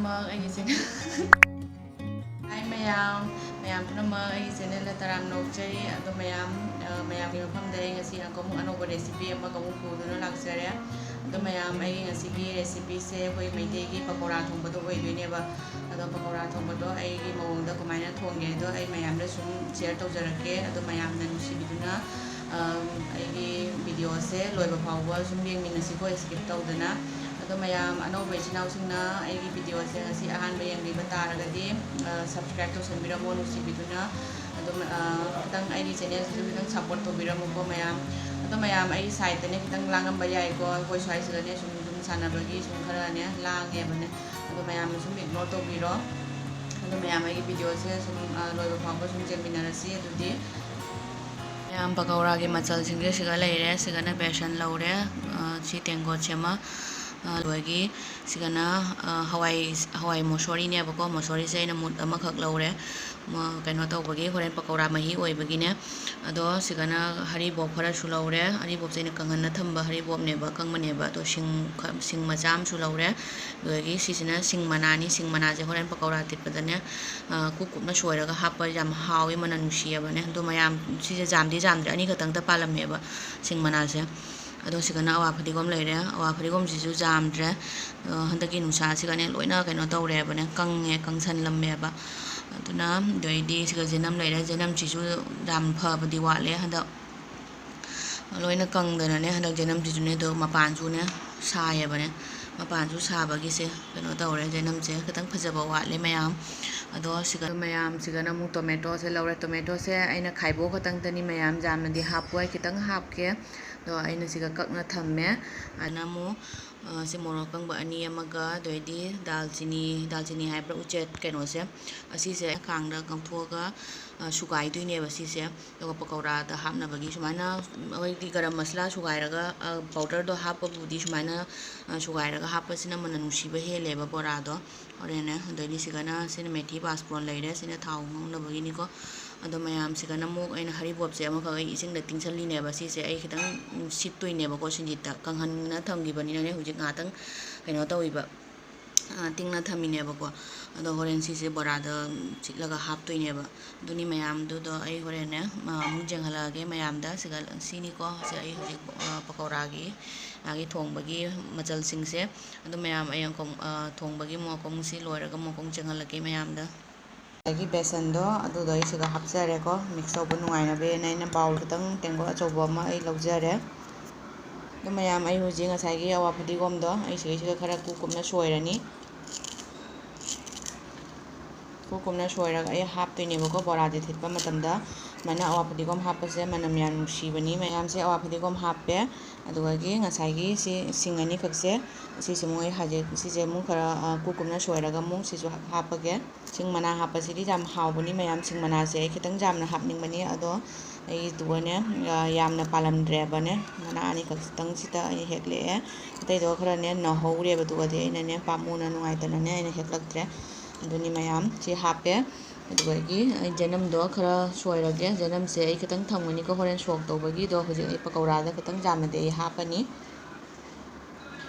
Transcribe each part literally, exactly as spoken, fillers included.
ꯃꯌꯥꯝ ꯑꯩꯒꯤ ꯆꯦꯅꯦꯜ ꯍꯥꯏ ꯃꯌꯥꯝ, ꯃꯌꯥꯝ ꯄꯨꯝꯅꯃꯛ ꯑꯩꯒꯤ ꯆꯦꯅꯦꯜꯗ ꯇꯔꯥꯝꯅ ꯑꯣꯛꯆꯔꯤ꯫ ꯑꯗꯣ ꯃꯌꯥꯝ, ꯑ, ꯃꯌꯥꯝꯒꯤ ꯃꯐꯝꯗ ꯑꯩ ꯉꯁꯤ ꯑꯃꯨꯛ ꯑꯅꯧꯕ ꯔꯦꯁꯤꯄꯤ ꯑꯃꯒ ꯑꯃꯨꯛ ꯄꯨꯗꯨꯅ ꯂꯥꯛꯆꯔꯦ꯫ ꯑꯗꯣ ꯃꯌꯥꯝ, ꯑꯩꯒꯤ ꯉꯁꯤꯒꯤ ꯔꯦꯁꯤꯄꯤꯁꯦ ꯑꯩꯈꯣꯏ ꯃꯩꯇꯩꯒꯤ ꯄꯀꯧꯔꯥ ꯊꯣꯡꯕꯗꯣ ꯑꯣꯏꯗꯣꯏꯅꯦꯕ꯫ ꯑꯗꯣ ꯄꯀꯧꯔꯥ ꯊꯣꯡꯕꯗꯣ ꯑꯩꯒꯤ ꯃꯑꯣꯡꯗ ꯀꯃꯥꯏꯅ ꯊꯣꯡꯒꯦ ꯍꯥꯏꯗꯣ ꯑꯩ ꯃꯌꯥꯝꯗ ꯁꯨꯝ ꯁꯤꯌꯔ ꯇꯧꯖꯔꯛꯀꯦ꯫ ꯑꯗꯣ ꯃꯌꯥꯝꯅ ꯅꯨꯡꯁꯤꯕꯤꯗꯨꯅ, ꯑ, ꯑꯩꯒꯤ ꯚꯤꯗꯤꯑꯣꯁꯦ ꯂꯣꯏꯕ ꯐꯥꯎꯕ ꯁꯨꯝ ꯌꯦꯡꯃꯤꯟꯅꯁꯤꯀꯣ, ꯁ꯭ꯀꯤꯞ ꯇꯧꯗꯅ꯫ ꯑꯗꯣ ꯃꯌꯥꯝ ꯑꯅꯧꯕ ꯏꯆꯤꯟ ꯏꯅꯥꯎꯁꯤꯡꯅ ꯑꯩꯒꯤ ꯚꯤꯗꯤꯑꯣꯁꯦ ꯉꯁꯤ ꯑꯍꯥꯟꯕ ꯌꯦꯡꯕꯤꯕ ꯇꯥꯔꯒꯗꯤ, ꯑ, ꯁꯕꯁꯀ꯭ꯔꯥꯏꯕ ꯇꯧꯁꯟꯕꯤꯔꯝꯃꯣ ꯅꯨꯡꯁꯤꯕꯤꯗꯨꯅ꯫ ꯑꯗꯨꯝ, ꯑ, ꯈꯤꯇꯪ ꯑꯩꯒꯤ ꯆꯦꯅꯦꯜꯁꯤꯁꯨ ꯈꯤꯇꯪ ꯁꯞꯄꯣꯔꯠ ꯇꯧꯕꯤꯔꯝꯃꯨꯀꯣ ꯃꯌꯥꯝ꯫ ꯑꯗꯣ ꯃꯌꯥꯝ, ꯑꯩꯒꯤ ꯁꯥꯏꯠꯇꯅꯦ ꯈꯤꯇꯪ ꯂꯥꯡꯉꯝꯕ ꯌꯥꯏꯀꯣ, ꯑꯩꯈꯣꯏ ꯁ꯭ꯋꯥꯏꯁꯤꯗꯅꯦ ꯁꯨꯝ, ꯁꯨꯝ ꯁꯥꯟꯅꯕꯒꯤ ꯁꯨꯝ ꯈꯔꯅꯦ ꯂꯥꯡꯉꯦꯕꯅꯦ꯫ ꯑꯗꯣ ꯃꯌꯥꯝꯅ ꯁꯨꯝ ꯏꯒꯅꯣꯔ ꯇꯧꯕꯤꯔꯣ꯫ ꯑꯗꯣ ꯃꯌꯥꯝ, ꯑꯩꯒꯤ ꯚꯤꯗꯤꯑꯣꯁꯦ ꯁꯨꯝ, ꯑ, ꯂꯣꯏꯕ ꯐꯥꯎꯕ ꯁꯨꯝ ꯌꯦꯡꯃꯤꯟꯅꯔꯁꯤ꯫ ꯑꯗꯨꯗꯤ ꯃꯌꯥꯝ, ꯄꯀꯧꯔꯥꯒꯤ ꯃꯆꯜꯁꯤꯡꯁꯦ ꯁꯤꯒ ꯂꯩꯔꯦ꯫ ꯁꯤꯒꯅ ꯕꯦꯁꯟ ꯂꯧꯔꯦ, ꯑ, ꯁꯤ ꯇꯦꯡꯀꯣꯠꯁꯤꯃ, ꯑ, ꯑꯗꯨꯗꯒꯤ ꯁꯤꯒꯅ, ꯑ, ꯍꯋꯥꯏ, ꯍꯋꯥꯏ ꯃꯨꯁꯣꯔꯤꯅꯦꯕꯀꯣ꯫ ꯃꯨꯁꯣꯔꯤꯁꯦ ꯑꯩꯅ ꯃꯨꯠ ꯑꯃꯈꯛ ꯂꯧꯔꯦ, ꯃ-, ꯀꯩꯅꯣ ꯇꯧꯕꯒꯤ, ꯍꯣꯔꯦꯟ ꯄꯀꯧꯔꯥ ꯃꯍꯤ ꯑꯣꯏꯕꯒꯤꯅꯦ꯫ ꯑꯗꯣ ꯁꯤꯒꯅ ꯍꯔꯤꯕꯣꯞ ꯈꯔꯁꯨ ꯂꯧꯔꯦ꯫ ꯍꯔꯤꯕꯣꯞꯁꯦ ꯑꯩꯅ ꯀꯪꯍꯟꯅ ꯊꯝꯕ ꯍꯔꯤꯕꯣꯞꯅꯦꯕ, ꯑꯀꯪꯕꯅꯦꯕ꯫ ꯑꯗꯣ ꯁꯤꯡ ꯈ-, ꯁꯤꯡ ꯃꯆꯥ ꯑꯃꯁꯨ ꯂꯧꯔꯦ꯫ ꯑꯗꯨꯗꯒꯤ ꯁꯤꯁꯤꯅ ꯁꯤꯡ ꯃꯅꯥꯅꯤ꯫ ꯁꯤꯡ ꯃꯅꯥꯁꯦ ꯍꯣꯔꯦꯟ ꯄꯀꯧꯔꯥ ꯑꯊꯤꯠꯄꯗꯅꯦ, ꯑ, ꯀꯨꯞ ꯀꯨꯞꯅ ꯁꯣꯏꯔꯒ ꯍꯥꯞꯄ ꯌꯥꯝ ꯍꯥꯎꯋꯤ, ꯃꯅꯝ ꯅꯨꯡꯁꯤꯌꯦꯕꯅꯦ꯫ ꯑꯗꯣ ꯃꯌꯥꯝ, ꯁꯤꯁꯦ ꯖꯥꯝꯗꯤ ꯖꯥꯝꯗ꯭ꯔꯦ, ꯑꯅꯤꯈꯛꯇꯪꯗ ꯄꯥꯜꯂꯝꯃꯦꯕ ꯁꯤꯡ ꯃꯅꯥꯁꯦ꯫ ꯑꯗꯣ ꯁꯤꯒꯅ ꯑꯋꯥ ꯐꯗꯤꯒꯣꯝ ꯂꯩꯔꯦ꯫ ꯑꯋꯥ ꯐꯗꯤꯒꯣꯝꯁꯤꯁꯨ ꯖꯥꯝꯗ꯭ꯔꯦ꯫ ꯑ, ꯍꯟꯗꯛꯀꯤ ꯅꯨꯡꯁꯥꯁꯤꯒꯅꯦ ꯂꯣꯏꯅ ꯀꯩꯅꯣ ꯇꯧꯔꯦꯕꯅꯦ, ꯀꯪꯉꯦ, ꯀꯪꯁꯜꯂꯝꯃꯦꯕ꯫ ꯑꯗꯨꯅ ꯑꯗꯩꯗꯤ ꯁꯤꯒ ꯖꯦꯅꯝ ꯂꯩꯔꯦ꯫ ꯖꯦꯅꯝꯁꯤꯁꯨ ꯌꯥꯝ ꯐꯕꯗꯤ ꯋꯥꯠꯂꯦ ꯍꯟꯗꯛ꯫ ꯂꯣꯏꯅ ꯀꯪꯗꯅꯅꯦ, ꯍꯟꯗꯛ ꯖꯦꯅꯝꯁꯤꯁꯨꯅꯦ, ꯑꯗꯣ ꯃꯄꯥꯟꯁꯨꯅꯦ ꯁꯥꯏꯌꯦꯕꯅꯦ꯫ ꯃꯄꯥꯟꯁꯨ ꯁꯥꯕꯒꯤꯁꯦ ꯀꯩꯅꯣ ꯇꯧꯔꯦ, ꯖꯦꯅꯝꯁꯦ ꯈꯤꯇꯪ ꯐꯖꯕ ꯋꯥꯠꯂꯦ ꯃꯌꯥꯝ꯫ ꯑꯗꯣ ꯁꯤꯒ ꯃꯌꯥꯝꯁꯤꯒꯅ ꯑꯃꯨꯛ ꯇꯣꯃꯦꯇꯣꯁꯦ ꯂꯧꯔꯦ꯫ ꯇꯣꯃꯦꯇꯣꯁꯦ ꯑꯩꯅ ꯈꯥꯏꯕꯣꯛ ꯈꯛꯇꯪꯗꯅꯤ ꯃꯌꯥꯝ, ꯌꯥꯝꯅꯗꯤ ꯍꯥꯞꯄꯣꯏ, ꯈꯤꯇꯪ ꯍꯥꯞꯀꯦ꯫ ꯑꯗꯣ ꯑꯩꯅ ꯁꯤꯒ ꯀꯛꯅ ꯊꯝꯃꯦ꯫ ꯑꯗꯨꯅ ꯑꯃꯨꯛ, ꯑ, ꯁꯤ ꯃꯣꯔꯣꯛ ꯑꯀꯪꯕ ꯑꯅꯤ ꯑꯃꯒ, ꯑꯗꯩꯗꯤ ꯗꯥꯜꯆꯤꯅꯤ, ꯗꯥꯜꯆꯤꯅꯤ ꯍꯥꯏꯕ꯭ꯔꯥ, ꯎꯆꯦꯠ ꯀꯩꯅꯣꯁꯦ, ꯑꯁꯤꯁꯦ ꯈꯥꯡꯗ ꯉꯧꯊꯣꯛꯑꯒ, ꯑ, ꯁꯨꯒꯥꯏꯗꯣꯏꯅꯦꯕ ꯁꯤꯁꯦ꯫ ꯑꯗꯨꯒ ꯄꯀꯧꯔꯥꯗ ꯍꯥꯞꯅꯕꯒꯤ ꯁꯨꯃꯥꯏꯅ ꯑꯩꯈꯣꯏꯒꯤ ꯒꯔꯝ ꯃꯁꯂꯥ ꯁꯨꯒꯥꯏꯔꯒ, ꯑ, ꯄꯥꯎꯗꯔꯗꯣ ꯍꯥꯞꯄꯕꯨꯗꯤ ꯁꯨꯃꯥꯏꯅ, ꯑ, ꯁꯨꯒꯥꯏꯔꯒ ꯍꯥꯞꯄꯁꯤꯅ ꯃꯅꯝ ꯅꯨꯡꯁꯤꯕ ꯍꯦꯜꯂꯦꯕ ꯕꯣꯔꯥꯗꯣ꯫ ꯍꯣꯔꯦꯟꯅꯦ꯫ ꯑꯗꯩꯗꯤ ꯁꯤꯒꯅ, ꯁꯤꯅ ꯃꯦꯊꯤ ꯄꯥꯁꯄꯣꯔꯟ ꯂꯩꯔꯦ, ꯁꯤꯅ ꯊꯥꯎ ꯉꯧꯅꯕꯒꯤꯅꯤꯀꯣ꯫ ꯑꯗꯣ ꯃꯌꯥꯝꯁꯤꯒꯅ ꯑꯃꯨꯛ ꯑꯩꯅ ꯍꯔꯤꯕꯣꯞꯁꯦ ꯑꯃꯈꯛ ꯑꯩ ꯏꯁꯤꯡꯗ ꯇꯤꯡꯁꯜꯂꯤꯅꯦꯕ꯫ ꯁꯤꯁꯦ ꯑꯩ ꯈꯤꯇꯪ, ꯎꯝ, ꯁꯤꯠꯇꯣꯏꯅꯦꯕꯀꯣ ꯁꯤꯡꯖꯤꯠꯇ꯫ ꯀꯪꯍꯟꯅ ꯊꯝꯈꯤꯕꯅꯤꯅꯅꯦ ꯍꯧꯖꯤꯛ ꯉꯥꯏꯍꯥꯛꯇꯪ ꯀꯩꯅꯣ ꯇꯧꯋꯤꯕ꯫ ꯇꯤꯡꯅ ꯊꯝꯃꯤꯅꯦꯕꯀꯣ꯫ ꯑꯗꯣ ꯍꯣꯔꯦꯟ ꯁꯤꯁꯦ ꯕꯣꯔꯥꯗ ꯁꯤꯠꯂꯒ ꯍꯥꯞꯇꯣꯏꯅꯦꯕ꯫ ꯑꯗꯨꯅꯤ ꯃꯌꯥꯝꯗꯨꯗꯣ ꯑꯩ ꯍꯣꯔꯦꯟꯅꯦ ꯑꯃꯨꯛ ꯌꯦꯡꯍꯜꯂꯛꯑꯒꯦ ꯃꯌꯥꯝꯗ꯫ ꯁꯤꯒ ꯁꯤꯅꯤꯀꯣ꯫ ꯁꯤ ꯑꯩ ꯍꯧꯖꯤꯛ ꯄꯀꯧꯔꯥꯒꯤ ꯃꯥꯒꯤ ꯊꯣꯡꯕꯒꯤ ꯃꯆꯜꯁꯤꯡꯁꯦ꯫ ꯑꯗꯨ ꯃꯌꯥꯝ ꯑꯩ ꯑꯃꯨꯛ ꯊꯣꯡꯕꯒꯤ ꯑꯃꯨꯛ ꯑꯃꯨꯛ ꯁꯤ ꯂꯣꯏꯔꯒ ꯑꯃꯨꯛ ꯑꯃꯨꯛ ꯌꯦꯡꯍꯜꯂꯛꯀꯦ ꯃꯌꯥꯝꯗ꯫ ꯑꯗꯒꯤ ꯕꯦꯁꯟꯗꯣ ꯑꯗꯨꯗꯣ ꯑꯩ ꯁꯤꯒ ꯍꯥꯞꯆꯔꯦꯀꯣ꯫ ꯃꯤꯛꯁ ꯇꯧꯕ ꯅꯨꯡꯉꯥꯏꯅꯕꯅ ꯑꯩꯅ ꯕꯥꯎꯜ ꯈꯤꯇꯪ ꯇꯦꯡꯀꯣꯠ ꯑꯆꯧꯕ ꯑꯃ ꯑꯩ ꯂꯧꯖꯔꯦ꯫ ꯑꯗꯨ ꯃꯌꯥꯝ ꯑꯩ ꯍꯧꯖꯤꯛ ꯉꯁꯥꯏꯒꯤ ꯑꯋꯥ ꯐꯗꯤꯒꯣꯝꯗꯣ ꯑꯩ ꯁꯤꯒꯩꯁꯤꯒ ꯈꯔ ꯀꯨꯞ ꯀꯨꯞꯅ ꯁꯣꯏꯔꯅꯤ꯫ ꯀꯨꯞ ꯀꯨꯞꯅ ꯁꯣꯏꯔꯒ ꯑꯩ ꯍꯥꯞꯇꯣꯏꯅꯦꯕꯀꯣ꯫ ꯕꯣꯔꯥꯁꯦ ꯊꯤꯠꯄ ꯃꯇꯝꯗ ꯁꯨꯃꯥꯏꯅ ꯑꯋꯥ ꯐꯗꯤꯒꯣꯝ ꯍꯥꯞꯄꯁꯦ ꯃꯅꯝ ꯌꯥꯝ ꯅꯨꯡꯁꯤꯕꯅꯤ꯫ ꯃꯌꯥꯝꯁꯦ ꯑꯋꯥ ꯐꯗꯤꯒꯣꯝ ꯍꯥꯞꯄꯦ꯫ ꯑꯗꯨꯗꯒꯤ ꯉꯁꯥꯏꯒꯤ ꯁꯤ ꯁꯤꯡ ꯑꯅꯤꯈꯛꯁꯦ ꯁꯤꯁꯦ ꯑꯃꯨꯛ ꯑꯩ ꯍꯧꯖꯤꯛ ꯁꯤꯁꯦ ꯑꯃꯨꯛ ꯈꯔ ꯀꯨꯞ ꯀꯨꯞꯅ ꯁꯣꯏꯔꯒ ꯑꯃꯨꯛ ꯁꯤꯁꯨ ꯍꯥꯞꯄꯒꯦ꯫ ꯁꯤꯡ ꯃꯅꯥ ꯍꯥꯞꯄꯁꯤꯗꯤ ꯌꯥꯝ ꯍꯥꯎꯕꯅꯤ ꯃꯌꯥꯝ꯫ ꯁꯤꯡ ꯃꯅꯥꯁꯦ ꯑꯩ ꯈꯤꯇꯪ ꯌꯥꯝꯅ ꯍꯥꯞꯅꯤꯡꯕꯅꯤ, ꯑꯗꯣ ꯑꯩꯗꯨꯒꯅꯦ ꯌꯥꯝꯅ ꯄꯥꯜꯂꯝꯗ꯭ꯔꯦꯕꯅꯦ꯫ ꯃꯅꯥ ꯑꯅꯤꯈꯛꯇꯪꯁꯤꯗ ꯑꯩ ꯍꯦꯛꯂꯛꯑꯦ꯫ ꯑꯇꯩꯗꯣ ꯈꯔꯅꯦ ꯅꯧꯍꯧꯔꯦꯕ꯫ ꯑꯗꯨꯒꯗꯤ ꯑꯩꯅꯅꯦ ꯄꯥꯝꯃꯨꯅ ꯅꯨꯡꯉꯥꯏꯇꯅꯅꯦ ꯑꯩꯅ ꯍꯦꯛꯂꯛꯇ꯭ꯔꯦ꯫ ꯑꯗꯨꯅꯤ ꯃꯌꯥꯝ ꯁꯤ ꯍꯥꯞꯄꯦ꯫ ꯑꯗꯨꯗꯒꯤ ꯑꯩ ꯖꯦꯅꯝꯗꯣ ꯈꯔ ꯁꯣꯏꯔꯒꯦ꯫ ꯖꯦꯅꯝꯁꯦ ꯑꯩ ꯈꯤꯇꯪ ꯊꯝꯒꯅꯤꯀꯣ ꯍꯣꯔꯦꯟ ꯁꯣꯛ ꯇꯧꯕꯒꯤꯗꯣ꯫ ꯍꯧꯖꯤꯛ ꯑꯩ ꯄꯀꯧꯔꯥꯗ ꯈꯤꯇꯪ ꯌꯥꯝꯅꯗꯤ ꯑꯩ ꯍꯥꯞꯄꯅꯤ꯫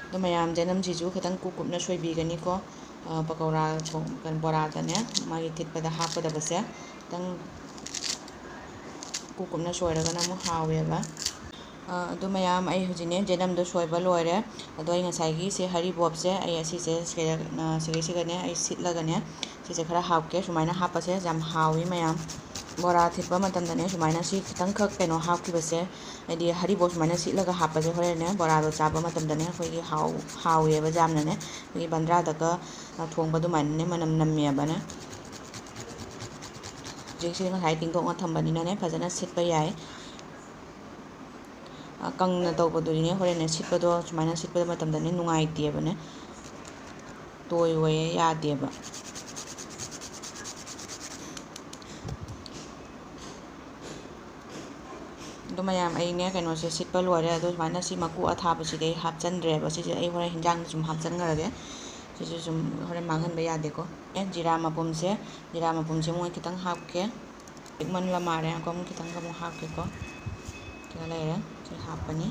ꯑꯗꯣ ꯃꯌꯥꯝ ꯖꯦꯅꯝꯁꯤꯁꯨ ꯈꯤꯇꯪ ꯀꯨꯞ ꯀꯨꯞꯅ ꯁꯣꯏꯕꯤꯒꯅꯤꯀꯣ꯫ ꯄꯀꯧꯔꯥ ꯕꯣꯔꯥꯗꯅꯦ ꯃꯥꯒꯤ ꯊꯤꯠꯄꯗ ꯍꯥꯞꯀꯗꯕꯁꯦ ꯈꯤꯇꯪ ꯀꯨꯞ ꯀꯨꯞꯅ ꯁꯣꯏꯔꯒꯅ ꯑꯃꯨꯛ ꯍꯥꯎꯋꯦꯕ꯫ ꯑꯗꯨ ꯃꯌꯥꯝ ꯑꯩ ꯍꯧꯖꯤꯛꯅꯦ ꯖꯦꯅꯝꯗꯣ ꯁꯣꯏꯕ ꯂꯣꯏꯔꯦ꯫ ꯑꯗꯣ ꯑꯩ ꯉꯁꯥꯏꯒꯤ ꯁꯤ ꯍꯔꯤꯕꯣꯞꯁꯦ ꯑꯩ ꯑꯁꯤꯁꯦ ꯁꯤꯒꯩꯁꯤꯒꯅꯦ ꯑꯩ ꯁꯤꯠꯂꯒꯅꯦ ꯁꯤꯁꯦ ꯈꯔ ꯍꯥꯞꯀꯦ꯫ ꯁꯨꯃꯥꯏꯅ ꯍꯥꯞꯄꯁꯦ ꯌꯥꯝ ꯍꯥꯎꯋꯤ ꯃꯌꯥꯝ꯫ ꯕꯣꯔꯥ ꯊꯤꯠꯄ ꯃꯇꯝꯗꯅꯦ ꯁꯨꯃꯥꯏꯅ ꯁꯤ ꯈꯤꯇꯪꯈꯛ ꯀꯩꯅꯣ ꯍꯥꯞꯈꯤꯕꯁꯦ, ꯍꯥꯏꯗꯤ ꯍꯔꯤꯕꯣꯞ ꯁꯨꯃꯥꯏꯅ ꯁꯤꯠꯂꯒ ꯍꯥꯞꯄꯁꯦ ꯍꯣꯔꯦꯟꯅꯦ ꯕꯣꯔꯥꯗꯣ ꯆꯥꯕ ꯃꯇꯝꯗꯅꯦ ꯑꯩꯈꯣꯏꯒꯤ ꯍꯥꯎ ꯍꯥꯎꯋꯦꯕ ꯌꯥꯝꯅꯅꯦ꯫ ꯑꯩꯈꯣꯏꯒꯤ ꯕꯟꯗ꯭ꯔꯥꯗꯒ ꯊꯣꯡꯕ ꯑꯗꯨꯃꯥꯏꯅꯅꯦ ꯃꯅꯝ ꯅꯝꯃꯦꯕꯅꯦ꯫ ꯍꯧꯖꯤꯛꯁꯦ ꯉꯁꯥꯏ ꯇꯤꯡꯊꯣꯛꯅ ꯊꯝꯕꯅꯤꯅꯅꯦ ꯐꯖꯅ ꯁꯤꯠꯄ ꯌꯥꯏ꯫ ꯀꯪꯅ ꯇꯧꯕꯗꯨꯗꯤꯅꯦ ꯍꯣꯔꯦꯟꯅꯦ ꯁꯤꯠꯄꯗꯣ ꯁꯨꯃꯥꯏꯅ ꯁꯤꯠꯄ ꯃꯇꯝꯗꯅꯦ ꯅꯨꯡꯉꯥꯏꯇꯦꯕꯅꯦ꯫ ꯇꯣꯏ ꯑꯣꯏꯌꯦ ꯌꯥꯗꯦꯕ꯫ ꯑꯗꯣ ꯃꯌꯥꯝ ꯑꯩꯅꯦ ꯀꯩꯅꯣꯁꯦ ꯁꯤꯠꯄ ꯂꯣꯏꯔꯦ꯫ ꯑꯗꯣ ꯁꯨꯃꯥꯏꯅ ꯁꯤ ꯃꯀꯨ ꯑꯊꯥꯕꯁꯤꯗꯤ ꯑꯩ ꯍꯥꯞꯆꯤꯟꯗ꯭ꯔꯦꯕ꯫ ꯁꯤꯁꯦ ꯑꯩ ꯍꯣꯔꯦꯟ ꯍꯤꯟꯖꯥꯡꯗ ꯁꯨꯝ ꯍꯥꯞꯆꯤꯟꯈ꯭ꯔꯒꯦ꯫ ꯁꯤꯁꯨ ꯁꯨꯝ ꯍꯣꯔꯦꯟ ꯃꯥꯡꯍꯟꯕ ꯌꯥꯗꯦꯀꯣ꯫ ꯑꯦ ꯖꯤꯔꯥ ꯃꯄꯨꯝꯁꯦ, ꯖꯤꯔꯥ ꯃꯄꯨꯝꯁꯦ ꯃꯣꯏ ꯈꯤꯇꯪ ꯍꯥꯞꯀꯦ꯫ ꯄꯤꯛꯃꯟꯕ ꯃꯥꯜꯂꯦ꯫ ꯑꯃꯨꯛ ꯈꯤꯇꯪꯒ ꯑꯃꯨꯛ ꯍꯥꯞꯀꯦꯀꯣ꯫ ꯈꯤꯇꯪ ꯂꯩꯔꯦ꯫ ꯁꯤ ꯍꯥꯞꯄꯅꯤ꯫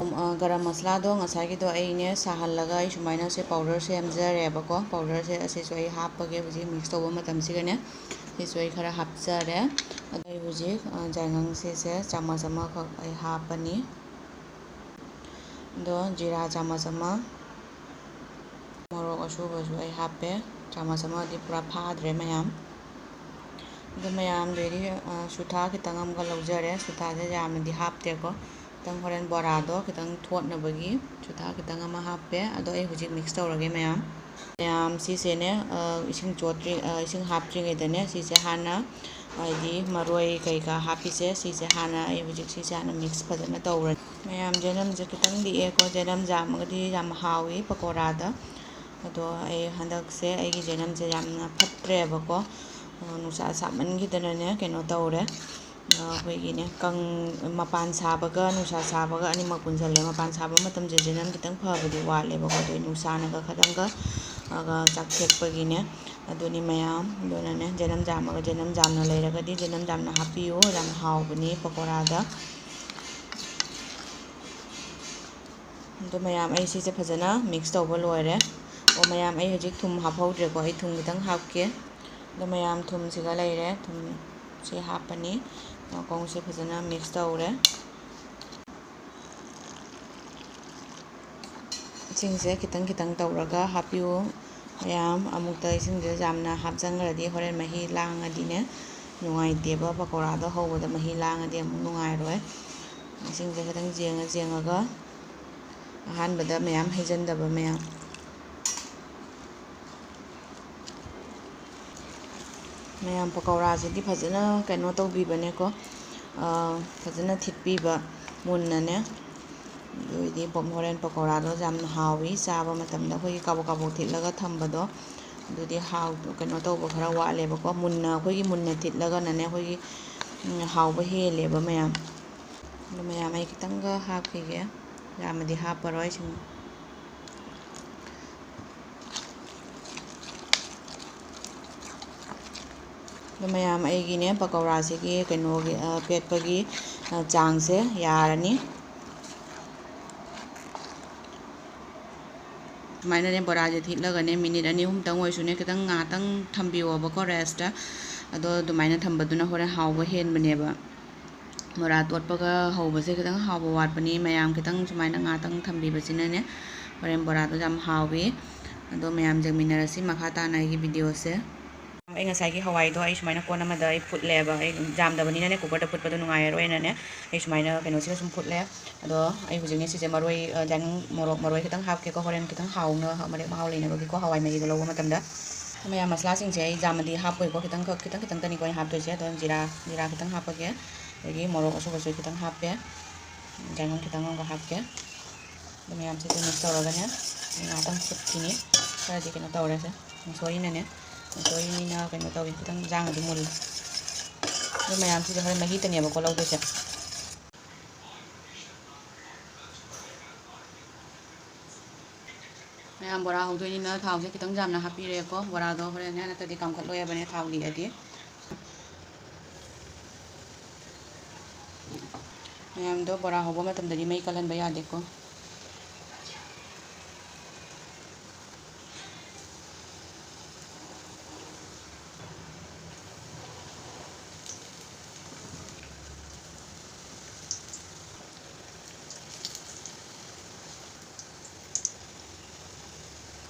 ꯎꯝ, ꯑ, ꯒꯔꯝ ꯃꯁꯂꯥꯗꯣ ꯉꯁꯥꯏꯒꯤꯗꯣ ꯑꯩꯅꯦ ꯁꯥꯍꯜꯂꯒ ꯑꯩ ꯁꯨꯃꯥꯏꯅ ꯁꯦ powder ꯁꯦꯝꯖꯔꯦꯕꯀꯣ꯫ Powderꯁꯦ ꯑꯁꯤꯁꯨ ꯑꯩ ꯍꯥꯞꯄꯒꯦ ꯍꯧꯖꯤꯛ mix ꯇꯧꯕ ꯃꯇꯝꯁꯤꯒꯅꯦ꯫ ꯁꯤꯁꯨ ꯑꯩ ꯈꯔ ꯍꯥꯞꯆꯔꯦ꯫ ꯑꯗꯣ ꯑꯩ ꯍꯧꯖꯤꯛ, ꯑ, ꯌꯥꯏꯉꯪꯁꯤꯁꯦ ꯆꯥꯃꯁ ꯑꯃꯈꯛ ꯑꯩ ꯍꯥꯞꯄꯅꯤ꯫ ꯑꯗꯣ ꯖꯤꯔꯥ ꯆꯥꯃꯁ ꯑꯃ, ꯃꯣꯔꯣꯛ ꯑꯁꯨꯕꯁꯨ ꯑꯩ ꯍꯥꯞꯄꯦ, ꯆꯥꯃꯁ ꯑꯃꯗꯤ ꯄꯨꯔꯥ ꯐꯥꯗ꯭ꯔꯦ ꯃꯌꯥꯝ꯫ ꯑꯗꯣ ꯃꯌꯥꯝꯗꯩꯗꯤ, ꯑ, ꯁꯨꯊꯥ ꯈꯤꯇꯪ ꯑꯃꯒ ꯂꯧꯖꯔꯦ꯫ ꯁꯨꯊꯥꯁꯦ ꯌꯥꯝꯅꯗꯤ ꯍꯥꯞꯇꯦꯀꯣ, ꯈꯤꯇꯪ ꯍꯣꯔꯦꯟ ꯕꯣꯔꯥꯗꯣ ꯈꯤꯇꯪ ꯊꯣꯠꯅꯕꯒꯤ ꯁꯨꯊꯥ ꯈꯤꯇꯪ ꯑꯃ ꯍꯥꯞꯄꯦ꯫ ꯑꯗꯣ ꯑꯩ ꯍꯧꯖꯤꯛ mix ꯇꯧꯔꯒꯦ ꯃꯌꯥꯝ꯫ ꯃꯌꯥꯝ ꯁꯤꯁꯦꯅꯦ, ꯑ, ꯏꯁꯤꯡ ꯆꯣꯠꯇ꯭ꯔꯤ-, ꯑ, ꯏꯁꯤꯡ ꯍꯥꯞꯇ꯭ꯔꯤꯉꯩꯗꯅꯦ ꯁꯤꯁꯦ ꯍꯥꯟꯅ, ꯍꯥꯏꯗꯤ ꯃꯔꯣꯏ ꯀꯩꯀꯥ ꯍꯥꯞꯄꯤꯁꯦ ꯁꯤꯁꯦ ꯍꯥꯟꯅ ꯑꯩ ꯍꯧꯖꯤꯛ ꯁꯤꯁꯦ ꯍꯥꯟꯅ mix ꯐꯖꯅ ꯇꯧꯔꯅꯤ꯫ ꯃꯌꯥꯝ ꯖꯦꯅꯝꯁꯦ ꯈꯤꯇꯪ ꯂꯤꯛꯑꯦꯀꯣ, ꯖꯦꯅꯝ ꯌꯥꯝꯃꯒꯗꯤ ꯌꯥꯝ ꯍꯥꯎꯏ ꯄꯀꯧꯔꯥꯗ꯫ ꯑꯗꯣ ꯑꯩ ꯍꯟꯗꯛꯁꯦ ꯑꯩꯒꯤ ꯖꯦꯅꯝꯁꯦ ꯌꯥꯝꯅ ꯐꯠꯇ꯭ꯔꯦꯕꯀꯣ, ꯑ, ꯅꯨꯡꯁꯥ ꯁꯥꯃꯟꯈꯤꯗꯅꯅꯦ ꯀꯩꯅꯣ ꯇꯧꯔꯦ꯫ ꯑ, ꯑꯩꯈꯣꯏꯒꯤꯅꯦ ꯀꯪ-, ꯃꯄꯥꯟ ꯁꯥꯕꯒ ꯅꯨꯡꯁꯥ ꯁꯥꯕꯒ ꯑꯅꯤꯃꯛ ꯄꯨꯟꯁꯤꯜꯂꯦ꯫ ꯃꯄꯥꯟ ꯁꯥꯕ ꯃꯇꯝꯁꯦ ꯖꯦꯅꯝ ꯈꯤꯇꯪ ꯐꯕꯗꯤ ꯋꯥꯠꯂꯦꯕꯀꯣ, ꯑꯗꯨ ꯅꯨꯡꯁꯥꯅꯒ ꯈꯤꯇꯪꯒ, ꯑꯒ ꯆꯥꯛꯊꯦꯛꯄꯒꯤꯅꯦ꯫ ꯑꯗꯨꯅꯤ ꯃꯌꯥꯝ꯫ ꯑꯗꯨꯅꯅꯦ ꯖꯦꯅꯝ ꯌꯥꯝꯃꯒ ꯖꯦꯅꯝ ꯌꯥꯝꯅ ꯂꯩꯔꯒꯗꯤ ꯖꯦꯅꯝ ꯌꯥꯝꯅ ꯍꯥꯞꯄꯤꯌꯨ, ꯌꯥꯝ ꯍꯥꯎꯕꯅꯤ ꯄꯀꯧꯔꯥꯗ꯫ ꯑꯗꯣ ꯃꯌꯥꯝ ꯑꯩ ꯁꯤꯁꯦ ꯐꯖꯅ mix ꯇꯧꯕ ꯂꯣꯏꯔꯦ꯫ ꯑꯣ ꯃꯌꯥꯝ, ꯑꯩ ꯍꯧꯖꯤꯛ ꯊꯨꯝ ꯍꯥꯞꯍꯧꯗ꯭ꯔꯦꯀꯣ, ꯑꯩ ꯊꯨꯝ ꯈꯤꯇꯪ ꯍꯥꯞꯀꯦ꯫ ꯑꯗꯣ ꯃꯌꯥꯝ ꯊꯨꯝꯁꯤꯒ ꯂꯩꯔꯦ, ꯊꯨꯝꯁꯦ ꯍꯥꯞꯄꯅꯤ꯫ ꯃꯈꯣꯡꯁꯦ ꯐꯖꯅ mix ꯇꯧꯔꯦ꯫ ꯏꯁꯤꯡꯁꯦ ꯈꯤꯇꯪ ꯈꯤꯇꯪ ꯇꯧꯔꯒ ꯍꯥꯞꯄꯤꯌꯨ ꯃꯌꯥꯝ꯫ ꯑꯃꯨꯛꯇ ꯏꯁꯤꯡꯁꯦ ꯌꯥꯝꯅ ꯍꯥꯞꯆꯟꯈ꯭ꯔꯗꯤ ꯍꯣꯔꯦꯟ ꯃꯍꯤ ꯂꯥꯡꯉꯗꯤꯅꯦ ꯅꯨꯡꯉꯥꯏꯇꯦꯕ, ꯄꯀꯧꯔꯥꯗꯣ ꯍꯧꯕꯗ ꯃꯍꯤ ꯂꯥꯡꯉꯗꯤ ꯑꯃꯨꯛ ꯅꯨꯡꯉꯥꯏꯔꯣꯏ꯫ ꯏꯁꯤꯡꯁꯦ ꯈꯤꯇꯪ ꯌꯦꯡꯉ ꯌꯦꯡꯉꯒ ꯑꯍꯥꯟꯕꯗ ꯃꯌꯥꯝ ꯍꯩꯖꯤꯟꯗꯕ ꯃꯌꯥꯝ꯫ ꯃꯌꯥꯝ ꯄꯀꯧꯔꯥꯁꯤꯗꯤ ꯐꯖꯅ ꯀꯩꯅꯣ ꯇꯧꯕꯤꯕꯅꯦꯀꯣ, ꯑꯥ, ꯐꯖꯅ ꯊꯤꯠꯄꯤꯕ ꯃꯨꯟꯅꯅꯦ꯫ ꯑꯗꯨ ꯑꯣꯏꯗꯤ ꯄꯣꯞ-, ꯍꯣꯔꯦꯟ ꯄꯀꯧꯔꯥꯗꯣ ꯌꯥꯝꯅ ꯍꯥꯎꯋꯤ ꯆꯥꯕ ꯃꯇꯝꯗ꯫ ꯑꯩꯈꯣꯏꯒꯤ ꯀꯥꯕꯣꯛ ꯀꯥꯕꯣꯛ ꯊꯤꯠꯂꯒ ꯊꯝꯕꯗꯣ ꯑꯗꯨꯗꯤ ꯍꯥꯎ-, ꯀꯩꯅꯣ ꯇꯧꯕ ꯈꯔ ꯋꯥꯠꯂꯦꯕꯀꯣ꯫ ꯃꯨꯟꯅ, ꯑꯩꯈꯣꯏꯒꯤ ꯃꯨꯟꯅ ꯊꯤꯠꯂꯒꯅꯅꯦ ꯑꯩꯈꯣꯏꯒꯤ, ꯎꯝ, ꯍꯥꯎꯕ ꯍꯦꯜꯂꯦꯕ ꯃꯌꯥꯝ꯫ ꯑꯗꯨ ꯃꯌꯥꯝ ꯑꯩ ꯈꯤꯇꯪꯒ ꯍꯥꯞꯈꯤꯒꯦ, ꯌꯥꯝꯅꯗꯤ ꯍꯥꯞꯄꯔꯣꯏ꯫ ꯁꯨꯝ ꯑꯗꯣ ꯃꯌꯥꯝ ꯑꯩꯒꯤꯅꯦ ꯄꯀꯧꯔꯥꯁꯤꯒꯤ ꯀꯩꯅꯣꯒꯤ, ꯑ, ꯄꯦꯠꯄꯒꯤ, ꯑ, ꯆꯥꯡꯁꯦ ꯌꯥꯔꯅꯤ꯫ ꯁꯨꯃꯥꯏꯅꯅꯦ ꯕꯣꯔꯥꯁꯦ ꯊꯤꯠꯂꯒꯅꯦ ꯃꯤꯅꯤꯠ ꯑꯅꯤ ꯑꯍꯨꯝꯇꯪ ꯑꯣꯏꯔꯁꯨꯅꯦ ꯈꯤꯇꯪ ꯉꯥꯏꯍꯥꯛꯇꯪ ꯊꯝꯕꯤꯌꯣꯕꯀꯣ ꯔꯦꯁꯇ꯫ ꯑꯗꯣ ꯑꯗꯨꯃꯥꯏꯅ ꯊꯝꯕꯗꯨꯅ ꯍꯣꯔꯦꯟ ꯍꯥꯎꯕ ꯍꯦꯟꯕꯅꯦꯕ꯫ ꯕꯣꯔꯥ ꯇꯣꯠꯄꯒ ꯍꯧꯕꯁꯦ ꯈꯤꯇꯪ ꯍꯥꯎꯕ ꯋꯥꯠꯄꯅꯤ꯫ ꯃꯌꯥꯝ ꯈꯤꯇꯪ ꯁꯨꯃꯥꯏꯅ ꯉꯥꯏꯍꯥꯛꯇꯪ ꯊꯝꯕꯤꯕꯁꯤꯅꯅꯦ ꯍꯣꯔꯦꯟ ꯕꯣꯔꯥꯗꯣ ꯌꯥꯝ ꯍꯥꯎꯏ꯫ ꯑꯗꯣ ꯃꯌꯥꯝ ꯌꯦꯡꯃꯤꯟꯅꯔꯁꯤ ꯃꯈꯥ ꯇꯥꯅ ꯑꯩꯒꯤ ꯚꯤꯗꯤꯑꯣꯁꯦ꯫ ꯑꯩ ꯉꯁꯥꯏꯒꯤ ꯍꯋꯥꯏꯗꯣ ꯑꯩ ꯁꯨꯃꯥꯏꯅ ꯀꯣꯟ ꯑꯃꯗ ꯑꯩ ꯐꯨꯠꯂꯦꯕ꯫ ꯑꯩ ꯌꯥꯝꯗꯕꯅꯤꯅꯅꯦ ꯀꯨꯀꯔꯗ ꯐꯨꯠꯄꯗꯣ ꯅꯨꯡꯉꯥꯏꯔꯔꯣꯏꯅꯅꯦ ꯑꯩ ꯁꯨꯃꯥꯏꯅ ꯀꯩꯅꯣꯁꯤꯒ ꯁꯨꯝ ꯐꯨꯠꯂꯦ꯫ ꯑꯗꯣ ꯑꯩ ꯍꯧꯖꯤꯛꯅꯦ ꯁꯤꯁꯦ ꯃꯔꯣꯏ, ꯑ, ꯌꯥꯏꯉꯪ ꯃꯣꯔꯣꯛ, ꯃꯔꯣꯏ ꯈꯤꯇꯪ ꯍꯥꯞꯀꯦꯀꯣ꯫ ꯍꯣꯔꯦꯟ ꯈꯤꯇꯪ ꯍꯥꯎꯅ, ꯃꯔꯦꯛ ꯃꯍꯥꯎ ꯂꯩꯅꯕꯒꯤꯀꯣ ꯍꯋꯥꯏ ꯃꯍꯤꯗꯣ ꯂꯧꯕ ꯃꯇꯝꯗ꯫ ꯃꯌꯥꯝ ꯃꯁꯂꯥꯁꯤꯡꯁꯦ ꯑꯩ ꯌꯥꯝꯅꯗꯤ ꯍꯥꯞꯄꯣꯏꯀꯣ, ꯈꯤꯇꯪꯈꯛ, ꯈꯤꯇꯪ ꯈꯤꯇꯪꯇꯅꯤꯀꯣ ꯑꯩꯅ ꯍꯥꯞꯇꯣꯏꯁꯦ꯫ ꯑꯗꯣ ꯖꯤꯔꯥ, ꯖꯤꯔꯥ ꯈꯤꯇꯪ ꯍꯥꯞꯄꯒꯦ꯫ ꯑꯗꯒꯤ ꯃꯣꯔꯣꯛ ꯑꯁꯨꯕꯁꯨ ꯈꯤꯇꯪ ꯍꯥꯞꯄꯦ꯫ ꯌꯥꯏꯉꯪ ꯈꯤꯇꯪ ꯑꯃꯒ ꯍꯥꯞꯀꯦ꯫ ꯑꯗꯨ ꯃꯌꯥꯝꯁꯤꯁꯨ ꯃꯤꯛꯁ ꯇꯧꯔꯒꯅꯦ ꯉꯥꯏꯍꯥꯛꯇꯪ ꯐꯨꯠꯈꯤꯅꯤ꯫ ꯈꯔꯗꯤ ꯀꯩꯅꯣ ꯇꯧꯔꯦꯁꯦ, ꯃꯨꯁꯣꯔꯤꯅꯅꯦ, ꯃꯨꯁꯣꯔꯤꯅꯤꯅ ꯀꯩꯅꯣ ꯇꯧꯋꯤ, ꯈꯤꯇꯪ ꯏꯟꯖꯥꯡ ꯑꯗꯨꯝ ꯃꯨꯜꯂꯤ꯫ ꯑꯗꯨ ꯃꯌꯥꯝꯁꯤꯗꯤ ꯍꯣꯔꯦꯟ ꯃꯍꯤꯗꯅꯦꯕꯀꯣ ꯂꯧꯗꯣꯏꯁꯦ꯫ ꯃꯌꯥꯝ ꯕꯣꯔꯥ ꯍꯧꯗꯣꯏꯅꯤꯅ ꯊꯥꯎꯁꯦ ꯈꯤꯇꯪ ꯌꯥꯝꯅ ꯍꯥꯞꯄꯤꯔꯦꯀꯣ꯫ ꯕꯣꯔꯥꯗꯣ ꯍꯣꯔꯦꯟꯅꯦ ꯅꯠꯇ꯭ꯔꯗꯤ ꯀꯥꯝꯈꯠꯂꯣꯏꯕꯅꯦ ꯊꯥꯎ ꯂꯤꯛꯑꯗꯤ꯫ ꯃꯌꯥꯝꯗꯣ ꯕꯣꯔꯥ ꯍꯧꯕ ꯃꯇꯝꯗꯗꯤ ꯃꯩ ꯀꯜꯍꯟꯕ ꯌꯥꯗꯦꯀꯣ꯫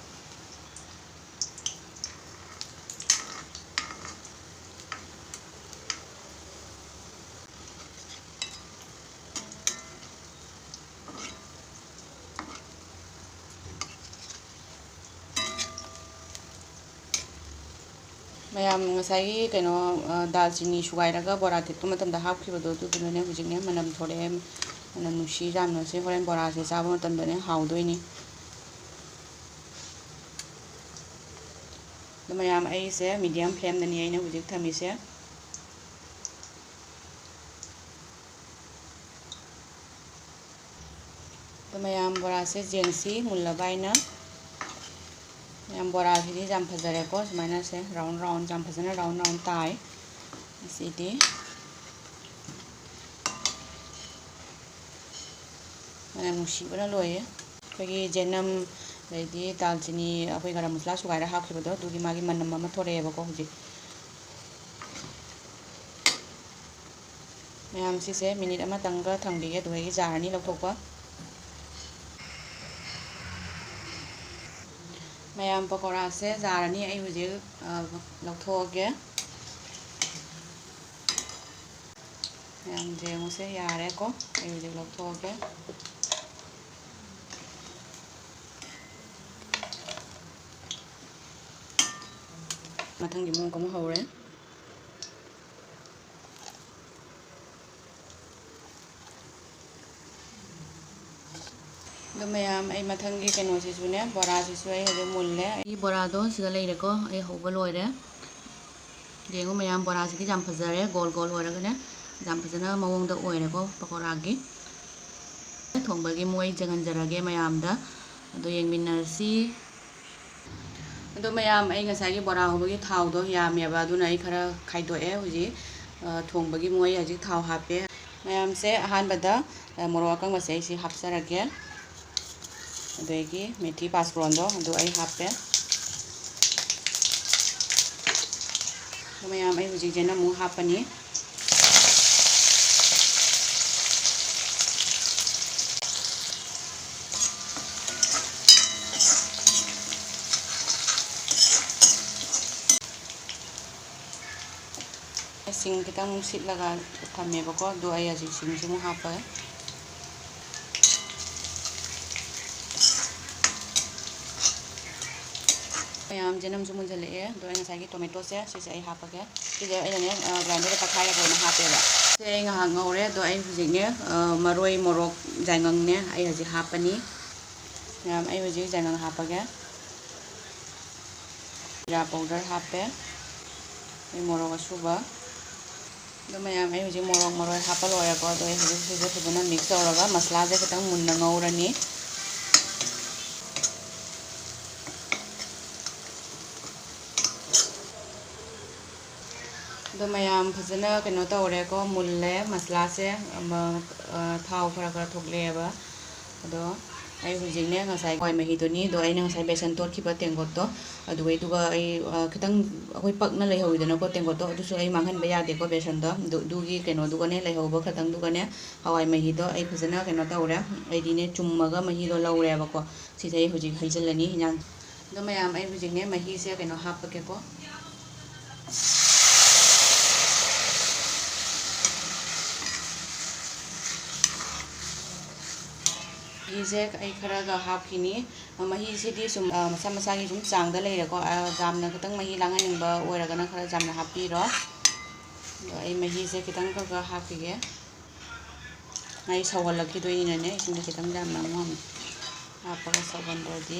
ꯃꯌꯥꯝ ꯉꯁꯥꯏꯒꯤ ꯀꯩꯅꯣ, ꯑ, ꯗꯥꯜꯆꯤꯅꯤ ꯁꯨꯒꯥꯏꯔꯒ ꯕꯣꯔꯥ ꯊꯤꯠꯄ ꯃꯇꯝꯗ ꯍꯥꯞꯈꯤꯕꯗꯣ, ꯑꯗꯨꯗꯨꯅꯅꯦ ꯍꯧꯖꯤꯛꯅꯦ ꯃꯅꯝ ꯊꯣꯛꯂꯛꯑꯦ꯫ ꯃꯅꯝ ꯅꯨꯡꯁꯤ ꯌꯥꯝꯅ꯫ ꯁꯤ ꯍꯣꯔꯦꯟ ꯕꯣꯔꯥꯁꯦ ꯆꯥꯕ ꯃꯇꯝꯗꯅꯦ ꯍꯥꯎꯗꯣꯏꯅꯤ꯫ ꯑꯗꯣ ꯃꯌꯥꯝ, ꯑꯩꯁꯦ ꯃꯤꯗꯤꯌꯝ ꯐ꯭ꯂꯦꯝꯗꯅꯤ ꯑꯩꯅ ꯍꯧꯖꯤꯛ ꯊꯝꯃꯤꯁꯦ꯫ ꯑꯗꯣ ꯃꯌꯥꯝ, ꯕꯣꯔꯥꯁꯦ ꯌꯦꯡꯁꯤ ꯃꯨꯜꯂꯕ ꯍꯥꯏꯅ꯫ ꯃꯌꯥꯝ, ꯕꯣꯔꯥꯁꯤꯗꯤ ꯌꯥꯝ ꯐꯖꯔꯦꯀꯣ, ꯁꯨꯃꯥꯏꯅ ꯁꯦ ꯔꯥꯎꯟ ꯔꯥꯎꯟ, ꯌꯥꯝ ꯐꯖꯅ ꯔꯥꯎꯟ ꯔꯥꯎꯟ ꯇꯥꯏ꯫ ꯑꯁꯤꯗꯤ ꯃꯅꯝ ꯅꯨꯡꯁꯤꯕꯅ ꯂꯣꯏꯔꯦ꯫ ꯑꯩꯈꯣꯏꯒꯤ ꯖꯦꯅꯝ, ꯑꯗꯩꯗꯤ ꯗꯥꯜꯆꯤꯅꯤ, ꯑꯩꯈꯣꯏ ꯒꯔꯝ ꯃꯁꯥꯂꯥ ꯁꯨꯒꯥꯏꯔ ꯍꯥꯞꯈꯤꯕꯗꯣ, ꯑꯗꯨꯒꯤ ꯃꯥꯒꯤ ꯃꯅꯝ ꯑꯃ ꯊꯣꯔꯛꯑꯦꯕꯀꯣ ꯍꯧꯖꯤꯛ꯫ ꯃꯌꯥꯝ, ꯁꯤꯁꯦ ꯃꯤꯅꯤꯠ ꯑꯃꯇꯪꯒ ꯊꯝꯕꯤꯒꯦ, ꯑꯗꯨꯗꯒꯤ ꯖꯥꯔ ꯑꯅꯤ ꯂꯧꯊꯣꯛꯄ꯫ ꯃꯌꯥꯝ, ꯄꯀꯧꯔꯥꯁꯦ ꯖꯥꯔ ꯑꯅꯤ ꯑꯩ ꯍꯧꯖꯤꯛ, ꯑ, ꯂꯧꯊꯣꯛꯑꯒꯦ꯫ ꯃꯌꯥꯝ, ꯌꯦꯡꯉꯨꯁꯦ, ꯌꯥꯔꯦꯀꯣ꯫ ꯑꯩ ꯍꯧꯖꯤꯛ ꯂꯧꯊꯣꯛꯑꯒꯦ꯫ ꯃꯊꯪꯒꯤ ꯃꯑꯣꯡ ꯑꯃꯨꯛ ꯍꯧꯔꯦ꯫ ꯑꯗꯣ ꯃꯌꯥꯝ, ꯑꯩ ꯃꯊꯪꯒꯤ ꯀꯩꯅꯣꯁꯤꯁꯨꯅꯦ, ꯕꯣꯔꯥꯁꯤꯁꯨ ꯑꯩ ꯍꯧꯖꯤꯛ ꯃꯨꯜꯂꯦ꯫ ꯑꯩꯒꯤ ꯕꯣꯔꯥꯗꯣ ꯁꯤꯗ ꯂꯩꯔꯦꯀꯣ, ꯑꯩ ꯍꯧꯕ ꯂꯣꯏꯔꯦ꯫ ꯌꯦꯡꯉꯨ ꯃꯌꯥꯝ, ꯕꯣꯔꯥꯁꯤꯗꯤ ꯌꯥꯝ ꯐꯖꯔꯦ, ꯒꯣꯜ ꯒꯣꯜ ꯑꯣꯏꯔꯒꯅꯦ, ꯌꯥꯝ ꯐꯖꯅ ꯃꯑꯣꯡꯗ ꯑꯣꯏꯔꯦꯀꯣ ꯄꯀꯧꯔꯥꯒꯤ꯫ ꯊꯣꯡꯕꯒꯤ ꯃꯑꯣꯡ ꯑꯩ ꯌꯦꯡꯍꯟꯖꯔꯒꯦ ꯃꯌꯥꯝꯗ, ꯑꯗꯣ ꯌꯦꯡꯃꯤꯟꯅꯔꯁꯤ꯫ ꯑꯗꯣ ꯃꯌꯥꯝ, ꯑꯩ ꯉꯁꯥꯏꯒꯤ ꯕꯣꯔꯥ ꯍꯧꯕꯒꯤ ꯊꯥꯎꯗꯣ ꯌꯥꯝꯃꯦꯕ, ꯑꯗꯨꯅ ꯑꯩ ꯈꯔ ꯈꯥꯏꯗꯣꯛꯑꯦ ꯍꯧꯖꯤꯛ꯫ ꯑ, ꯊꯣꯡꯕꯒꯤ ꯃꯑꯣꯡ ꯑꯩ ꯍꯧꯖꯤꯛ ꯊꯥꯎ ꯍꯥꯞꯄꯦ꯫ ꯃꯌꯥꯝꯁꯦ, ꯑꯍꯥꯟꯕꯗ, ꯑ, ꯃꯣꯔꯣꯛ ꯑꯀꯪꯕꯁꯦ ꯑꯩꯁꯤ ꯍꯥꯞꯆꯔꯒꯦ꯫ ꯑꯗꯒꯤ ꯃꯦꯊꯤ ꯄꯥꯁꯄꯣꯔꯟꯗꯣ ꯑꯗꯨ ꯑꯩ ꯍꯥꯞꯄꯦ꯫ ꯃꯌꯥꯝ, ꯑꯩ ꯍꯧꯖꯤꯛ ꯆꯦꯅꯝ ꯑꯃꯨꯛ ꯍꯥꯞꯄꯅꯤ꯫ ꯁꯤꯡ ꯈꯤꯇꯪ ꯁꯤꯠꯂꯒ ꯊꯝꯃꯦꯕꯀꯣ, ꯑꯗꯣ ꯑꯩ ꯍꯧꯖꯤꯛ ꯁꯤꯡꯁꯤ ꯑꯃꯨꯛ ꯍꯥꯞꯄꯒꯦ꯫ ꯃꯌꯥꯝ, ꯆꯦꯅꯝꯁꯨ ꯃꯨꯟꯖꯜꯂꯛꯑꯦ꯫ ꯑꯗꯣ ꯑꯩ ꯉꯁꯥꯏꯒꯤ ꯇꯣꯃꯦꯇꯣꯁꯦ, ꯁꯤꯁꯦ ꯑꯩ ꯍꯥꯞꯄꯒꯦ꯫ ꯁꯤꯁꯦ ꯑꯩꯅꯅꯦ, ꯑ, ꯒ꯭ꯔꯥꯏꯟꯗꯔꯗ ꯇꯛꯈꯥꯏꯔꯒ ꯑꯣꯏꯅ ꯍꯥꯞꯄꯦꯕ꯫ ꯁꯦ ꯑꯩ ꯉꯥꯏꯍꯥꯛ ꯉꯧꯔꯦ꯫ ꯑꯗꯣ ꯑꯩ ꯍꯧꯖꯤꯛꯅꯦ, ꯑ, ꯃꯔꯣꯏ, ꯃꯣꯔꯣꯛ, ꯌꯥꯏꯉꯪꯅꯦ ꯑꯩ ꯍꯧꯖꯤꯛ ꯍꯥꯞꯄꯅꯤ꯫ ꯃꯌꯥꯝ, ꯑꯩ ꯍꯧꯖꯤꯛ ꯌꯥꯏꯉꯪ ꯍꯥꯞꯄꯒꯦ꯫ ꯖꯤꯔꯥ ꯄꯥꯎꯗꯔ ꯍꯥꯞꯄꯦ꯫ ꯑꯗꯩ ꯃꯣꯔꯣꯛ ꯑꯁꯨꯕ꯫ ꯑꯗꯣ ꯃꯌꯥꯝ, ꯑꯩ ꯍꯧꯖꯤꯛ ꯃꯣꯔꯣꯛ, ꯃꯔꯣꯏ ꯍꯥꯞꯄ ꯂꯣꯏꯔꯦꯀꯣ꯫ ꯑꯗꯣ ꯑꯩ ꯍꯧꯖꯤꯛ ꯁꯤꯁꯦ ꯐꯖꯅ ꯃꯤꯛꯁ ꯇꯧꯔꯒ ꯃꯁꯂꯥꯁꯦ ꯈꯤꯇꯪ ꯃꯨꯟꯅ ꯉꯧꯔꯅꯤ꯫ ꯑꯗꯣ ꯃꯌꯥꯝ, ꯐꯖꯅ ꯀꯩꯅꯣ ꯇꯧꯔꯦꯀꯣ, ꯃꯨꯜꯂꯦ ꯃꯁꯂꯥꯁꯦ꯫ ꯑꯃ, ꯑ, ꯊꯥꯎ ꯈꯔ ꯈꯔ ꯊꯣꯛꯂꯛꯑꯦꯕ꯫ ꯑꯗꯣ ꯑꯩ ꯍꯧꯖꯤꯛꯅꯦ, ꯉꯁꯥꯏ ꯍꯋꯥꯏ ꯃꯍꯤꯗꯨꯅꯤ, ꯑꯗꯣ ꯑꯩꯅ ꯉꯁꯥꯏ ꯕꯦꯁꯟ ꯇꯣꯠꯈꯤꯕ ꯇꯦꯡꯀꯣꯠꯇꯣ, ꯑꯗꯨꯒꯩꯗꯨꯒ ꯑꯩ, ꯑ, ꯈꯤꯇꯪ ꯑꯩꯈꯣꯏ ꯄꯛꯅ ꯂꯩꯍꯧꯋꯤꯗꯅꯀꯣ ꯇꯦꯡꯀꯣꯠꯇꯣ, ꯑꯗꯨꯁꯨ ꯑꯩ ꯃꯥꯡꯍꯟꯕ ꯌꯥꯗꯦꯀꯣ ꯕꯦꯁꯟꯗꯣ꯫ ꯑꯗꯨ, ꯑꯗꯨꯒꯤ ꯀꯩꯅꯣꯗꯨꯒꯅꯦ, ꯂꯩꯍꯧꯕ ꯈꯇꯪꯗꯨꯒꯅꯦ, ꯍꯋꯥꯏ ꯃꯍꯤꯗꯣ ꯑꯩ ꯐꯖꯅ ꯀꯩꯅꯣ ꯇꯧꯔꯦ꯫ ꯑꯩꯗꯤꯅꯦ, ꯆꯨꯝꯃꯒ ꯃꯍꯤꯗꯣ ꯂꯧꯔꯦꯕꯀꯣ꯫ ꯁꯤꯁꯦ ꯑꯩ ꯍꯧꯖꯤꯛ ꯍꯩꯖꯤꯜꯂꯅꯤ ꯍꯤꯟꯖꯥꯡ꯫ ꯑꯗꯣ ꯃꯌꯥꯝ, ꯑꯩ ꯍꯧꯖꯤꯛꯅꯦ, ꯃꯍꯤꯁꯦ ꯀꯩꯅꯣ ꯍꯥꯞꯄꯒꯦꯀꯣ꯫ ꯃꯍꯤꯁꯦ ꯑꯩ ꯈꯔꯒ ꯍꯥꯞꯈꯤꯅꯤ꯫ ꯃꯍꯤꯁꯤꯗꯤ ꯁꯨꯝ, ꯑ, ꯃꯁꯥ ꯃꯁꯥꯒꯤ ꯁꯨꯝ ꯆꯥꯡꯗ ꯂꯩꯔꯦꯀꯣ꯫ ꯑ, ꯌꯥꯝꯅ ꯈꯤꯇꯪ ꯃꯍꯤ ꯂꯥꯡꯍꯟꯅꯤꯡꯕ ꯑꯣꯏꯔꯒꯅ ꯈꯔ ꯌꯥꯝꯅ ꯍꯥꯞꯄꯤꯔꯣ꯫ ꯑꯗꯣ ꯑꯩ ꯃꯍꯤꯁꯦ ꯈꯤꯇꯪ ꯈꯔ ꯈꯔ ꯍꯥꯞꯈꯤꯒꯦ꯫ ꯑꯩ ꯁꯧꯍꯜꯂꯛꯈꯤꯗꯣꯏꯅꯤꯅꯅꯦ, ꯏꯁꯤꯡꯁꯦ ꯈꯤꯇꯪ ꯌꯥꯝꯅ ꯑꯃꯨꯛ ꯍꯥꯞꯄꯒ ꯁꯧꯍꯟꯗ꯭ꯔꯗꯤ꯫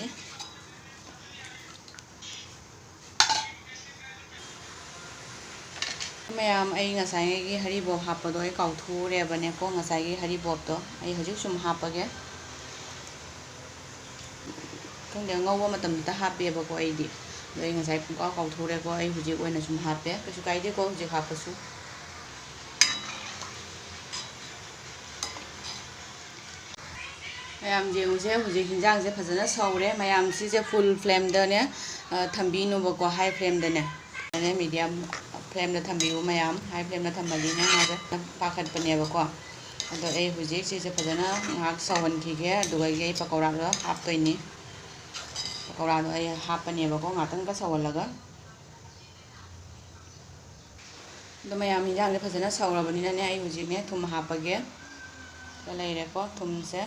ꯃꯌꯥꯝ, ꯑꯩ ꯉꯁꯥꯏꯒꯤ ꯍꯔꯤꯕꯣꯞ ꯍꯥꯞꯄꯗꯣ ꯑꯩ ꯀꯥꯎꯊꯣꯛꯎꯔꯦꯕꯅꯦꯀꯣ, ꯉꯁꯥꯏꯒꯤ ꯍꯔꯤꯕꯣꯞꯇꯣ ꯑꯩ ꯍꯧꯖꯤꯛ ꯁꯨꯝ ꯍꯥꯞꯄꯒꯦ꯫ ꯈꯪꯗꯦ, ꯉꯧꯕ ꯃꯇꯝꯗꯨꯗ ꯍꯥꯞꯄꯦꯕꯀꯣ ꯑꯩꯗꯤ, ꯑꯗꯣ ꯑꯩ ꯉꯁꯥꯏ ꯄꯨꯡꯀꯥꯎ ꯀꯥꯎꯊꯣꯛꯎꯔꯦꯀꯣ, ꯑꯩ ꯍꯧꯖꯤꯛ ꯑꯣꯏꯅ ꯁꯨꯝ ꯍꯥꯞꯄꯦ, ꯀꯩꯁꯨ ꯀꯥꯏꯗꯦꯀꯣ ꯍꯧꯖꯤꯛ ꯍꯥꯞꯄꯁꯨ꯫ ꯃꯌꯥꯝ ꯌꯦꯡꯉꯨꯁꯦ, ꯍꯧꯖꯤꯛ ꯍꯤꯟꯖꯥꯡꯁꯦ ꯐꯖꯅ ꯁꯧꯔꯦ꯫ ꯃꯌꯥꯝ, ꯁꯤꯁꯦ ꯐꯨꯜ ꯐ꯭ꯂꯦꯝꯗꯅꯦ, ꯑ, ꯊꯝꯕꯤꯅꯨꯕꯀꯣ, ꯍꯥꯏ ꯐ꯭ꯂꯦꯝꯗꯅꯦ꯫ ꯑꯗꯩ ꯃꯤꯗꯤꯌꯝ ꯐ꯭ꯂꯦꯝꯗ ꯊꯝꯕꯤꯌꯨ ꯃꯌꯥꯝ, ꯍꯥꯏ ꯐ꯭ꯂꯦꯝꯗ ꯊꯝꯃꯗꯤꯅꯦ ꯃꯥꯁꯦ ꯄꯥꯈꯠꯄꯅꯦꯕꯀꯣ꯫ ꯑꯗꯣ ꯑꯩ ꯍꯧꯖꯤꯛ ꯁꯤꯁꯦ ꯐꯖꯅ ꯉꯥꯏꯍꯥꯛ ꯁꯧꯍꯟꯈꯤꯒꯦ, ꯑꯗꯨꯒ ꯑꯩ ꯄꯀꯧꯔꯥꯗꯣ ꯍꯥꯞꯇꯣꯏꯅꯤ꯫ ꯄꯀꯧꯔꯥꯗꯣ ꯑꯩ ꯍꯥꯞꯄꯅꯦꯕꯀꯣ, ꯉꯥꯛꯇꯪꯒ ꯁꯧꯍꯜꯂꯒ꯫ ꯑꯗꯣ ꯃꯌꯥꯝ, ꯍꯤꯟꯖꯥꯡꯁꯦ ꯐꯖꯅ ꯁꯧꯔꯕꯅꯤꯅꯅꯦ, ꯑꯩ ꯍꯧꯖꯤꯛꯅꯦ ꯊꯨꯝ ꯍꯥꯞꯄꯒꯦ꯫ ꯁꯤꯗ ꯂꯩꯔꯦꯀꯣ ꯊꯨꯝꯁꯦ꯫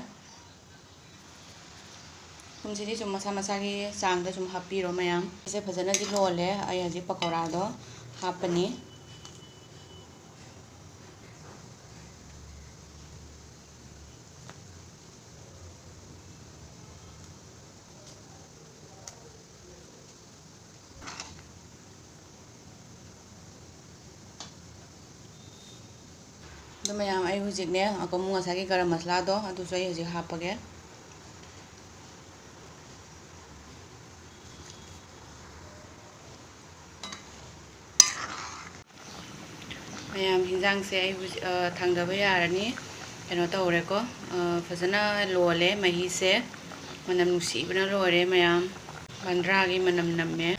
ꯊꯨꯝꯁꯤꯗꯤ ꯁꯨꯝ ꯃꯁꯥ ꯃꯁꯥꯒꯤ ꯆꯥꯡꯗ ꯁꯨꯝ ꯍꯥꯞꯄꯤꯔꯣ ꯃꯌꯥꯝ꯫ ꯁꯤꯁꯦ ꯐꯖꯅꯗꯤ ꯂꯣꯜꯂꯦ꯫ ꯑꯩ ꯍꯧꯖꯤꯛ ꯄꯀꯧꯔꯥꯗꯣ ꯍꯥꯞꯄꯅꯤ꯫ ꯑꯗꯨ ꯃꯌꯥꯝ, ꯑꯩ ꯍꯧꯖꯤꯛꯅꯦ, ꯑꯀꯨꯝ ꯉꯁꯥꯏꯒꯤ ꯒꯔꯝ ꯃꯁꯂꯥꯗꯣ ꯑꯗꯨꯁꯨ ꯑꯩ ꯍꯧꯖꯤꯛ ꯍꯥꯞꯄꯒꯦ꯫ ꯃꯌꯥꯝ, ꯍꯤꯟꯖꯥꯡꯁꯦ ꯑꯩ ꯍꯧꯖꯤꯛ, ꯑ, ꯊꯥꯡꯗꯕ ꯌꯥꯔꯅꯤ꯫ ꯀꯩꯅꯣ ꯇꯧꯔꯦꯀꯣ, ꯑ, ꯐꯖꯅ ꯂꯣꯜꯂꯦ ꯃꯍꯤꯁꯦ꯫ ꯃꯅꯝ ꯅꯨꯡꯁꯤꯕꯅ ꯂꯣꯏꯔꯦ ꯃꯌꯥꯝ꯫ ꯕꯟꯗ꯭ꯔꯥꯒꯤ ꯃꯅꯝ ꯅꯝꯃꯦ꯫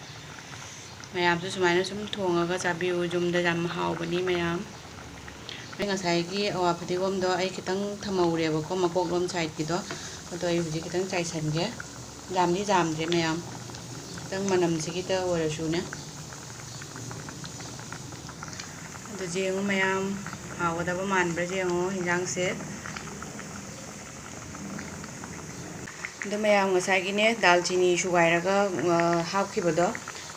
ꯃꯌꯥꯝꯁꯨ ꯁꯨꯃꯥꯏꯅ ꯁꯨꯝ ꯊꯣꯡꯉꯒ ꯆꯥꯕꯤꯌꯨ꯫ ꯌꯨꯝꯗ ꯌꯥꯝ ꯍꯥꯎꯕꯅꯤ ꯃꯌꯥꯝ꯫ ꯑꯩ ꯉꯁꯥꯏꯒꯤ ꯑꯋꯥ ꯐꯗꯤꯒꯣꯝꯗꯣ ꯑꯩ ꯈꯤꯇꯪ ꯊꯝꯍꯧꯔꯦꯕꯀꯣ, ꯃꯀꯣꯛꯂꯣꯝ ꯁꯥꯏꯠꯀꯤꯗꯣ꯫ ꯑꯗꯣ ꯑꯩ ꯍꯧꯖꯤꯛ ꯈꯤꯇꯪ ꯆꯥꯏꯁꯟꯒꯦ꯫ ꯌꯥꯝꯗꯤ ꯌꯥꯝꯗ꯭ꯔꯦ ꯃꯌꯥꯝ꯫ ꯈꯤꯇꯪ ꯃꯅꯝꯁꯤꯒꯤꯗ ꯑꯣꯏꯔꯁꯨꯅꯦ꯫ ꯑꯗꯨ ꯌꯦꯡꯉꯨ ꯃꯌꯥꯝ, ꯍꯥꯎꯒꯗꯕ ꯃꯥꯟꯕ꯭ꯔꯥ ꯌꯦꯡꯉꯨ ꯍꯤꯟꯖꯥꯡꯁꯦ꯫ ꯑꯗꯨ ꯃꯌꯥꯝ, ꯉꯁꯥꯏꯒꯤꯅꯦ ꯗꯥꯜꯆꯤꯅꯤ ꯁꯨꯒꯥꯏꯔꯒ, ꯑ, ꯍꯥꯞꯈꯤꯕꯗꯣ,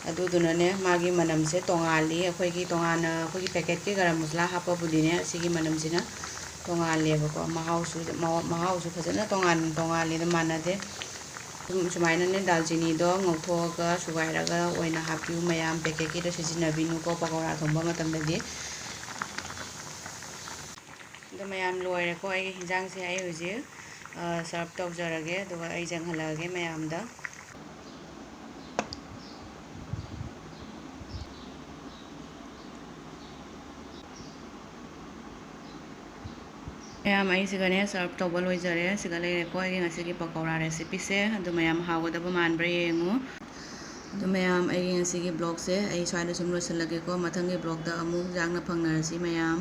ꯑꯗꯨꯗꯨꯅꯅꯦ ꯃꯥꯒꯤ ꯃꯅꯝꯁꯦ ꯇꯣꯉꯥꯜꯂꯤ꯫ ꯑꯩꯈꯣꯏꯒꯤ ꯇꯣꯉꯥꯟꯅ ꯑꯩꯈꯣꯏꯒꯤ ꯄꯦꯀꯦꯠꯀꯤ ꯒꯔꯝ ꯃꯁꯥꯂꯥ ꯍꯥꯞꯄꯕꯨꯗꯤꯅꯦ, ꯑꯁꯤꯒꯤ ꯃꯅꯝꯁꯤꯅ ꯇꯣꯉꯥꯜꯂꯦꯕꯀꯣ꯫ ꯃꯍꯥꯎꯁꯨ, ꯃꯍꯥꯎ-, ꯃꯍꯥꯎꯁꯨ ꯐꯖꯅ ꯇꯣꯉꯥꯟ ꯇꯣꯉꯥꯜꯂꯦ, ꯃꯥꯟꯅꯗꯦ꯫ ꯁꯨꯝ ꯁꯨꯃꯥꯏꯅꯅꯦ ꯗꯥꯜꯆꯤꯅꯤꯗꯣ ꯉꯧꯊꯣꯛꯑꯒ ꯁꯨꯒꯥꯏꯔꯒ ꯑꯣꯏꯅ ꯍꯥꯞꯄꯤꯌꯨ ꯃꯌꯥꯝ꯫ ꯄꯦꯀꯦꯠꯀꯤꯗꯣ ꯁꯤꯖꯤꯟꯅꯕꯤꯅꯨꯀꯣ ꯄꯀꯧꯔꯥ ꯊꯣꯡꯕ ꯃꯇꯝꯗꯗꯤ꯫ ꯑꯗꯣ ꯃꯌꯥꯝ, ꯂꯣꯏꯔꯦꯀꯣ ꯑꯩꯒꯤ ꯍꯤꯟꯖꯥꯡꯁꯦ꯫ ꯑꯩ ꯍꯧꯖꯤꯛ, ꯑ, ꯁꯔꯞ ꯇꯧꯖꯔꯒꯦ, ꯑꯗꯨꯒ ꯑꯩ ꯌꯦꯡꯍꯜꯂꯛꯑꯒꯦ ꯃꯌꯥꯝꯗ꯫ ꯃꯌꯥꯝ, ꯑꯩ ꯁꯤꯒꯅꯦ ꯁꯔꯞ ꯇꯧꯕ ꯂꯣꯏꯖꯔꯦ꯫ ꯁꯤꯒ ꯂꯩꯔꯦꯀꯣ ꯑꯩꯒꯤ ꯉꯁꯤꯒꯤ ꯄꯀꯧꯔꯥ ꯔꯦꯁꯤꯄꯤꯁꯦ꯫ ꯑꯗꯨ ꯃꯌꯥꯝ, ꯍꯥꯎꯒꯗꯕ ꯃꯥꯟꯕ꯭ꯔꯥ ꯌꯦꯡꯉꯨ꯫ ꯑꯗꯨ ꯃꯌꯥꯝ, ꯑꯩꯒꯤ ꯉꯁꯤꯒꯤ ꯕ꯭ꯂꯣꯒꯁꯦ ꯑꯩ ꯁ꯭ꯋꯥꯏꯗ ꯁꯨꯝ ꯂꯣꯏꯁꯤꯜꯂꯒꯦꯀꯣ꯫ ꯃꯊꯪꯒꯤ ꯕ꯭ꯂꯣꯒꯇ ꯑꯃꯨꯛ ꯌꯥꯡꯅ ꯐꯪꯅꯔꯁꯤ ꯃꯌꯥꯝ꯫